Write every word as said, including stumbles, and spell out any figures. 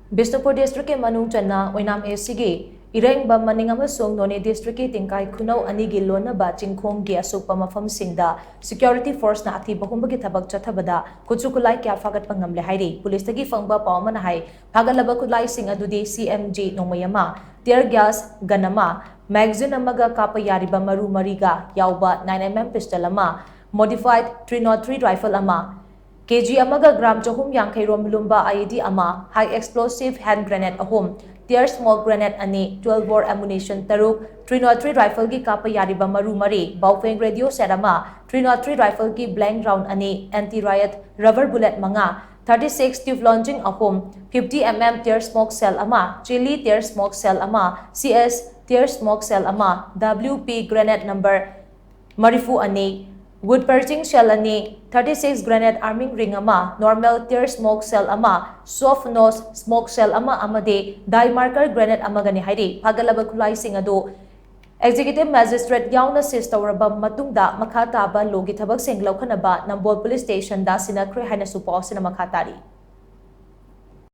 ꯕꯤꯁꯅꯨꯄꯨꯔ ꯗꯤꯁꯇ꯭ꯔꯤꯛꯀꯤ ꯃꯅꯨꯡ ꯆꯟꯅ ꯑꯣꯏꯅꯥꯝ ꯑꯦꯁꯤꯒꯤ ꯏꯔꯦꯡꯕꯝ ꯃꯅꯤꯡ ꯑꯃꯁꯨꯡ ꯅꯣꯅꯦ ꯗꯤꯁꯇ꯭ꯔꯤꯛꯀꯤ ꯇꯤꯡꯀꯥꯏ ꯈꯨꯅꯧ ꯑꯅꯤꯒꯤ ꯂꯣꯟꯅꯕ ꯆꯤꯡꯈꯣꯡꯒꯤ ꯑꯁꯨꯛꯄ ꯃꯐꯝꯁꯤꯡꯗ ꯁꯦꯀ꯭ꯌꯨꯔꯤꯇꯤ ꯐꯣꯔꯁꯅ ꯑꯊꯤꯕ ꯍꯨꯝꯕꯒꯤ ꯊꯕꯛ ꯆꯠꯊꯕꯗ ꯈꯨꯠꯁꯨ ꯈꯨꯠꯂꯥꯏ ꯀꯌꯥ ꯐꯥꯒꯠꯄ ꯉꯝꯂꯦ ꯍꯥꯏꯔꯤ꯫ ꯄꯨꯂꯤꯁꯇꯒꯤ ꯐꯪꯕ ꯄꯥꯎ ꯑꯃꯅ ꯍꯥꯏ, ꯐꯥꯒꯠꯂꯕ ꯈꯨꯠꯂꯥꯏꯁꯤꯡ ꯑꯗꯨꯗꯤ ꯁꯤ ꯑꯦꯝ ꯖꯤ ꯅꯣꯡꯃꯩ ꯑꯃ, tear gas gun ꯑꯃ, magazine ꯑꯃꯒ ꯀꯥꯞꯄ ꯌꯥꯔꯤꯕ ꯃꯔꯨ ꯃꯔꯤꯒ ꯌꯥꯎꯕ nine M M pistol ꯑꯃ, modified three nought three rifle ꯑꯃ, ꯀꯦ ꯖꯤ ꯑꯃꯒ ꯒ꯭ꯔꯥꯝ ꯆꯍꯨꯝ ꯌꯥꯡꯈꯩ ꯔꯣꯝ ꯂꯨꯝꯕ I E D ꯑꯃ, high explosive hand grenade ꯑꯍꯨꯝ, tear smoke grenade ꯑꯅꯤ, twelve bore ammunition ꯇꯔꯨꯛ, three nought three rifleꯒꯤ ꯀꯥꯞꯄ ꯌꯥꯔꯤꯕ ꯃꯔꯨ ꯃꯔꯤ, Baofeng radio set ꯑꯃ, three nought three rifleꯒꯤ blank round ꯑꯅꯤ, anti riot rubber bullet ꯃꯉꯥ, thirty six tube launching ꯑꯍꯨꯝ, fifty M M tear smoke shell ꯑꯃ, Chilli tear smoke shell ꯑꯃ, C S tear smoke shell ꯑꯃ, W P grenade number ꯃꯔꯤꯐꯨ ꯑꯅꯤ, wood perching shell ꯑꯅꯤ, thirty six grenade arming ring ꯑꯃ, normal tear smoke shell ꯑꯃ, soft nose smoke shell ꯑꯃ ꯑꯃꯗꯤ die marker grenade ꯑꯃꯒꯅꯤ ꯍꯥꯏꯔꯤ꯫ ꯐꯥꯒꯠꯂꯕ ꯈꯨꯠꯂꯥꯏꯁꯤꯡ ꯑꯗꯨ Executive Magistrate ꯌꯥꯎꯅ seize ꯇꯧꯔꯕ ꯃꯇꯨꯡꯗ ꯃꯈꯥ ꯇꯥꯕ lawꯒꯤ ꯊꯕꯛꯁꯤꯡ ꯂꯧꯈꯠꯅꯕ ꯅꯝꯕꯣꯜ Police Stationꯗ ꯁꯤꯟꯅꯈ꯭ꯔꯦ ꯍꯥꯏꯅꯁꯨ ꯄꯥꯎ ꯑꯁꯤꯅ ꯃꯈꯥ ꯇꯥꯔꯤ꯫